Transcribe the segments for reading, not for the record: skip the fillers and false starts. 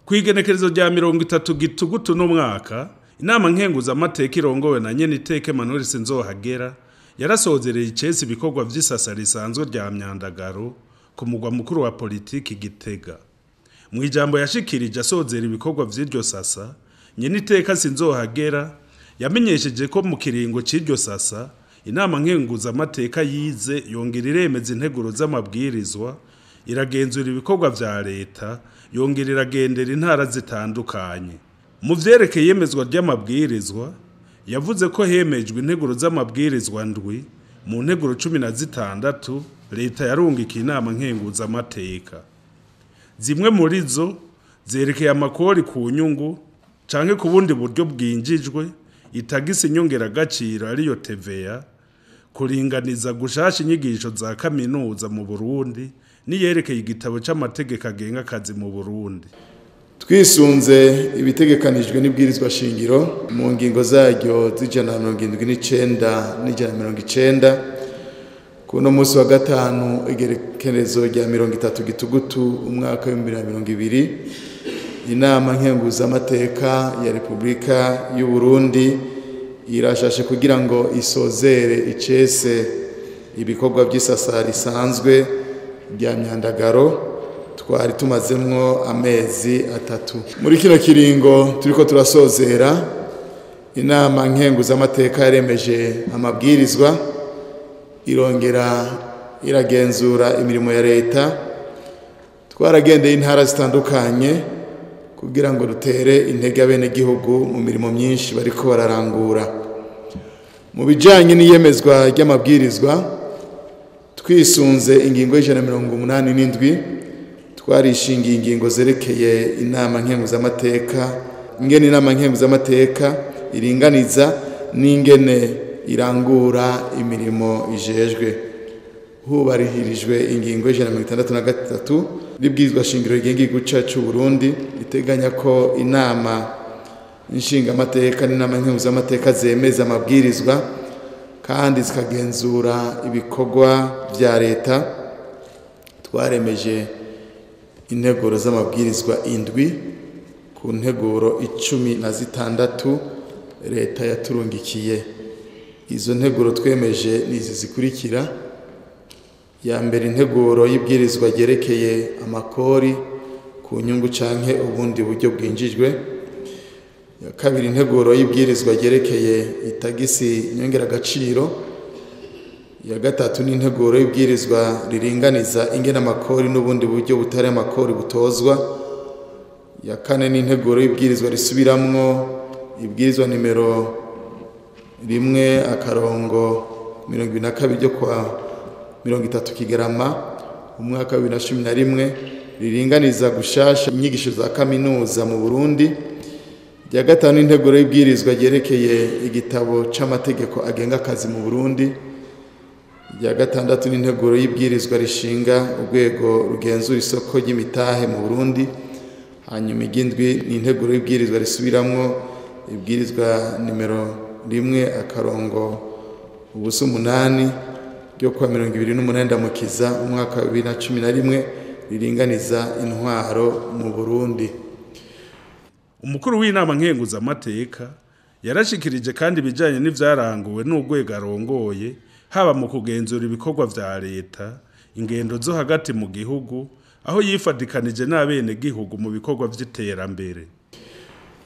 Kw'igenekerezo rya 30 Gitugutu no mwaka, inama nkenguzamateka irongowe na nyeniteka Emmanuel Sinzohagera yarasozereye icese ibikorwa vy'isasa risanzwe rya Myandagaro ku mugwa mukuru wa politiki Gitega. Mu ijambo yashikirije asozera ibikorwa vy'iryo sasa, nyeniteka Sinzohagera yamenyesheje ko mu kiringo c'iryo sasa inama nkenguzamateka yize yongera iremeza integuro z'amabwirizwa, iragenzura ibikorwa vya leta, yongera iragendera intara zitandukanye. Mu vyerekeye iyemezwa ry'amabwirizwa, yavuze ko hemejwe integuro z'amabwirizwa 7 mu nteguro 16 leta yarungikiye inama nkenguzamateka. Zimwe muri zo zerekeye amakori ku nyungu canke ku bundi buryo bwinjijwe, itagisi inyongeragaciro ariyo TVA, kuringaniza gushasha inyigisho za kaminuza mu Burundi, niyerekeye igitabo c'amategeko agenga akazi mu Burundi. Twisunze ibitegekanijwe n'ibwirizwa shingiro mu ngingo zaryo z'179 n'190, kuno munsi wa gatanu igerekerezo rya 30 Gitugutu umwaka wa 2020, inama nkenguzamateka ya Republika y'u Burundi irashashe kugira ngo isozere icese ibikorwa by'isasa risanzwe rya Myandagaro twari tumazemwo amezi 3. Muri kino kiringo turiko turasozera, inama nkenguzamateka yaremeje amabwirizwa, irongera iragenzura imirimo ya leta. Twaragendeye intara zitandukanye kugira ngo dutere intege abenegihugu mu mirimo myinshi bariko bararangura. Mu bijanye n'iyemezwa ry'amabwirizwa, twisunze ingingo y'187, twarishingiye ingingo zerekeye inama nkenguzamateka, ingene inama nkenguzamateka iringaniza n'ingene irangura imirimo ijejwe. Hubarihirijwe ingingo y'163 ribwirizwa shingiro rigenga igihugu cacu Burundi, iteganya ko inama nshingamateka n'inama nkenguzamateka zemeza amabwirizwa kandi zikagenzura ibikorwa vya leta. Twaremeje integuro z'amabwirizwa 7 ku nteguro 16 leta yaturungikiye. Izo nteguro twemeje nizi zikurikira: ya mbere, integuro y'ibwirizwa ryerekeye amakori ku nyungu canke ubundi buryo bwinjijwe; ya kabiri, integuro y'ibwirizwa ryerekeye itagisi nyongeragaciro; ya gatatu, n'integuro y'ibwirizwa riringaniza ingene amakori n'ubundi buryo butari amakori butozwa; ya kane, n'integuro y'ibwirizwa risubiramwo ibwirizwa nimero 1-22 ryo kwa 30 Kigarama umwaka wa 2011 riringaniza gushasha inyigisho za kaminuza mu Burundi; ya gatanu, integuro y'ibwirizwa ryerekeye igitabo c'amategeko agenga akazi mu Burundi; ya gatandatu, n'integuro y'ibwirizwa rishinga urwego rugenzura isoko ry'imitahe mu Burundi; hanyuma igindwi, n'integuro y'ibwirizwa risubiramwo ibwirizwa nimero 1-08 ryo kwa 28 Ndamukiza umwaka wa 2011 riringaniza intwaro mu Burundi. Umukuru w'inama nkenguzamateka yarashikirije kandi ibijanye n'ivyaranguwe n'urwego arongoye, haba mu kugenzura ibikorwa vya leta, ingendo zo hagati mu gihugu, aho yifadikanije n'abenegihugu mu bikorwa vy'iterambere.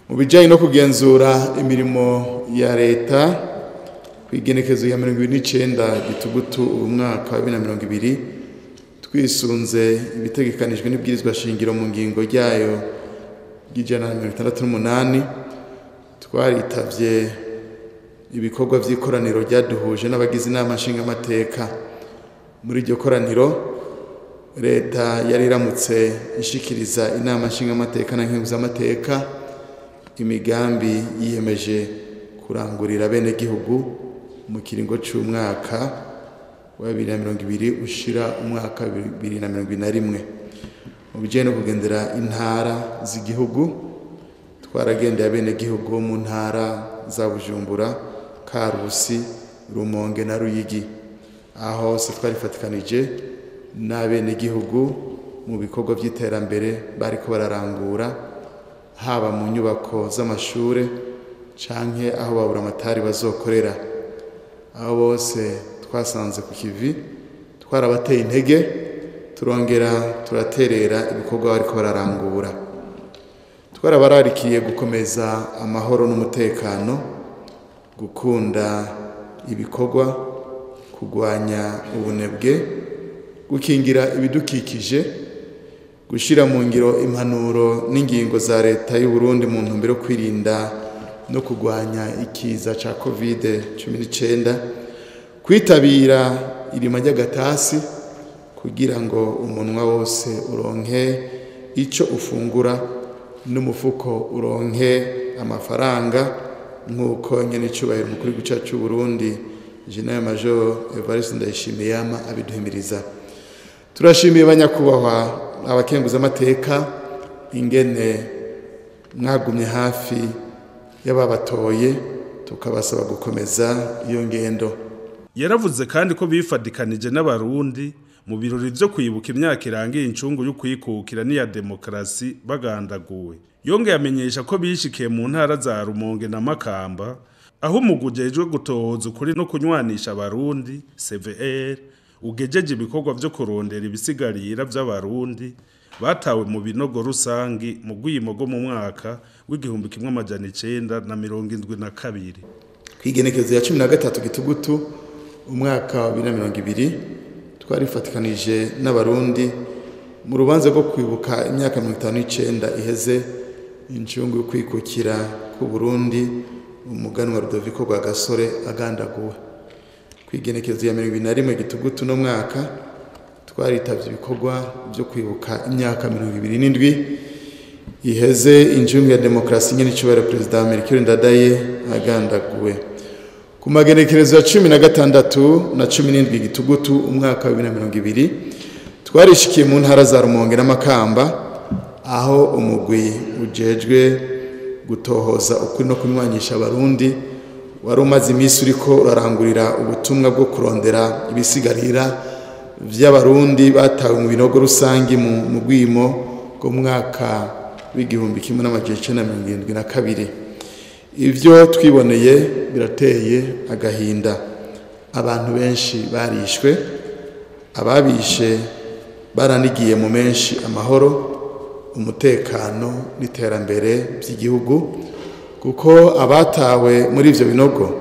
Mu bijanye no kugenzura imirimo ya leta, kw'igenekezo ya 29 Gitugutu umwaka wa 2020, twisunze ibitegekanijwe n'ibwirizwa shingiro mu ngingo ryayo y'168, twaritavye ibikorwa vy'ikoraniro ryaduhuje n'abagize inama nshingamateka. Muri iryo koraniro leta yari iramutse ishikiriza inama nshingamateka na nkenguzamateka imigambi yiyemeje kurangurira bene gihugu mu kiringo c'umwaka wa 2020 ushira umwaka wa 2021. Mu bijanye no kugendera intara z'igihugu, twaragendeye bene gihugu mu ntara za Bujumbura, Karusi, Rumonge na Ruyigi, aho hose twarifatikanije n'abenegihugu mu bikorwa by'iterambere bariko bararangura. haba mu nyubako z'amashure canke aho baburamatari bazokorera. Aho bose twasanze ku kivi, twarabateye intege, turongera turaterera ibikorwa bariko bararangura. Twarabararikiye gukomeza amahoro n'umutekano, gukunda ibikorwa, kugwanya ubunebwe, gukingira ibidukikije, gushira mu ngiro impanuro n'ingingo za leta y'u Burundi mu ntumbero yo kwirinda no kugwanya ikiza ca COVID-19, kwitabira irima ry'agatasi kugira ngo umunwa wose uronke ico ufungura n'umufuko uronke amafaranga, nk'uko nyene icubahiro umukuru w'igihugu cacu c'u Burundi General Major Evariste Ndayishimiye yama abiduhimiriza. Turashimiye banyakubahwa abakenguzamateka ingene mwagumye hafi y'ababatoye, tukabasaba gukomeza iyo ngendo. Yaravuze kandi ko bifadikanije n'abarundi mu birori vyo kwibuka imyaka irangiye incungu y'ukwikukira n'iya demokarasi bagandaguwe. Yongeye amenyesha ko bishikiye mu ntara za Rumonge na Makamba, aho umugwi ujejwe gutohoza ukuri no kunywanisha abarundi CVR ugejeje ibikorwa vyo kurondera ibisigarira vy'abarundi batawe mu binogo rusangi mu rwimo rwo mu mwaka w'1972. Kw'igenekerezo ya 13 Gitugutu umwaka wa 2020 twarifatikanije n'abarundi mu rubanza rwo kwibuka imyaka 59 iheze incungu yo kwikukira ku Burundi umuganwa Rudoviko Rwagasore agandaguwe. Kw'igenekerezo ya 21 Gitugutu no mwaka twaritavye ibikorwa byo kwibuka imyaka 27 iheze incungu ya demokarasi nyene icubahiro Perezida Melchior Ndadaye agandaguwe. Ku magenekerezo ya 16 na 17 Gitugutu umwaka wa 2020 twarishikiye mu ntara za Rumonge n'Amakamba, aho umugwi ujejwe gutohoza ukuri no kunywanisha abarundi wari umaze iminsi uriko urarangurira ubutumwa bwo kurondera ibisigarira vy'abarundi batawe mu binogo rusangi mu rwimo rwo mwaka w'1972. Ivyo twiboneye birateye agahinda. Abantu benshi barishwe, ababishe baranigiye mu menshi amahoro, umutekano n'iterambere by'igihugu, kuko abatawe muri ivyo binogo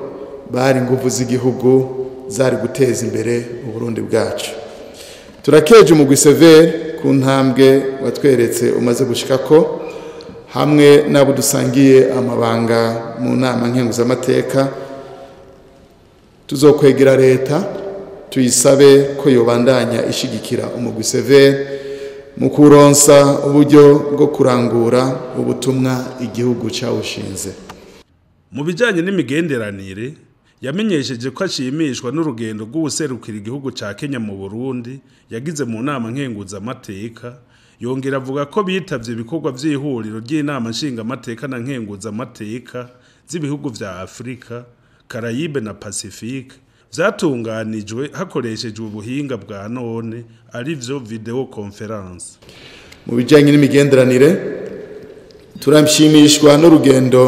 bari inguvu z'igihugu zari guteza imbere Uburundi bwacu. Turakeje umugwi Severe ku ntambwe watweretse umaze gushikako, hamwe n'abo dusangiye amabanga mu nama nkenguzamateka. Tuzokwegera leta tuyisabe ko yobandanya ishigikira umugwi Severe mu kuronsa uburyo bwo kurangura ubutumwa igihugu cawushinze. Mu bijanye n'imigenderanire, yamenyesheje ko ashimishwa n'urugendo rw'uwuserukira igihugu ca Kenya mu Burundi yagize mu nama nkenguzamateka. Yongera avuga ko bitavye ibikorwa vy'ihuriro ry'inama nshingamateka na nkenguzamateka z'ibihugu vya Afrika, Karayibe na Pacifique vyatunganijwe hakoreshejwe ubuhinga bwa none, arivyo video conference. Mu bijanye n'imigenderanire, turashimishwa n'urugendo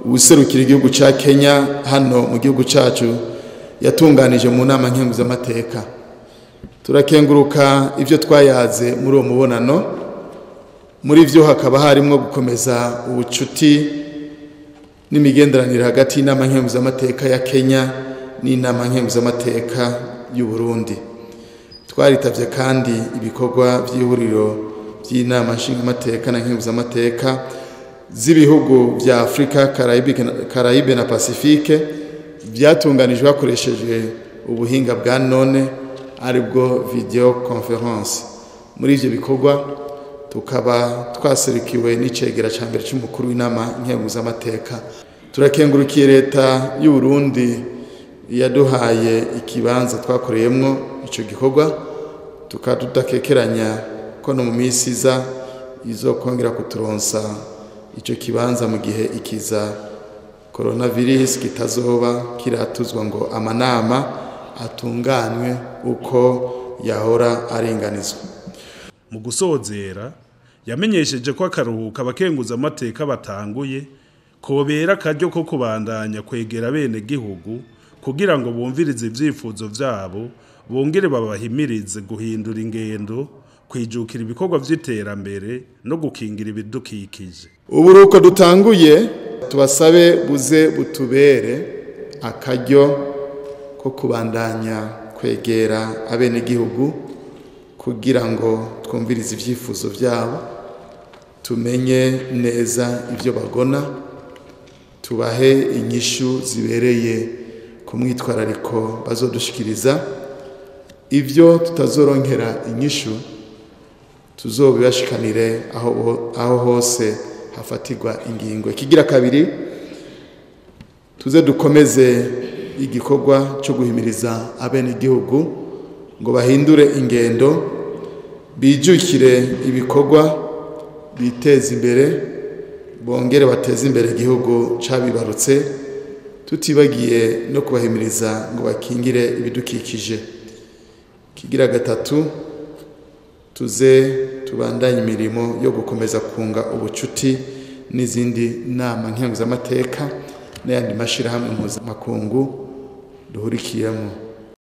uwuserukira igihugu ca Kenya hano mu gihugu cacu yatunganije mu nama nkenguzamateka. Turakenguruka ivyo twayaze muri uwo mubonano. Muri vyo hakaba harimwo gukomeza ubucuti n'imigenderanire hagati y'inama nkenguzamateka ya Kenya n'inama nkenguzamateka y'u Burundi. Twaritavye kandi ibikorwa vy'ihuriro by'inama nshingamateka na nkenguzamateka z'ibihugu vya Afrika, Karayibe na Pacifique vyatunganijwe hakoreshejwe ubuhinga bwa none, aribwo video conference. Muri ivyo bikorwa tukaba twaserikiwe n'icegera ca mbere c'umukuru w'inama nkenguzamateka. Turakengurukiye leta y'u Burundi yaduhaye ikibanza twakoreyemwo ico gikorwa, tukaba tudakekeranya ko no mu minsi iza izokongera kuturonsa ico kibanza mu gihe ikiza coronavirus kitazoba kiratuzwa ngo amanama atunganwe uko yahora arenganizwa. Mu gusozera, Yamenyesheje ko akaruhuko abakenguzamateka batanguye kobera akaryo ko kubandanya kwegera bene gihugu kugira ngo bumvirize ivyifuzo vyabo, bongere babahimirize guhindura ingendo, kwijukira ibikorwa vy'iterambere no gukingira ibidukikije. Uburuhuko dutanguye tubasabe buze butubere akaryo ko kubandanya kwegera abenegihugu kugira ngo twumvirize ivyifuzo vyabo, tumenye neza ivyo bagona, tubahe inyishu zibereye ku mwitwarariko bazodushikiriza. Ivyo tutazoronkera inyishu tuzobibashikanire aho hose hafatirwa ingingo. Ikigira kabiri, tuze dukomeze igikorwa cyo guhimiriza abenegihugu ngo bahindure ingendo, bijukire ibikorwa, biteze imbere, bongere bateze imbere igihugu cabibarutse, tutibagiye no kubahimiriza ngo bakingire ibidukikije. Kigira gatatu, tuze tubandanye imirimo yo gukomeza kunga ubucuti n'izindi nama nkenguzamateka n'ayandi mashirahamwe mpuzamakungu duhurikiyemo.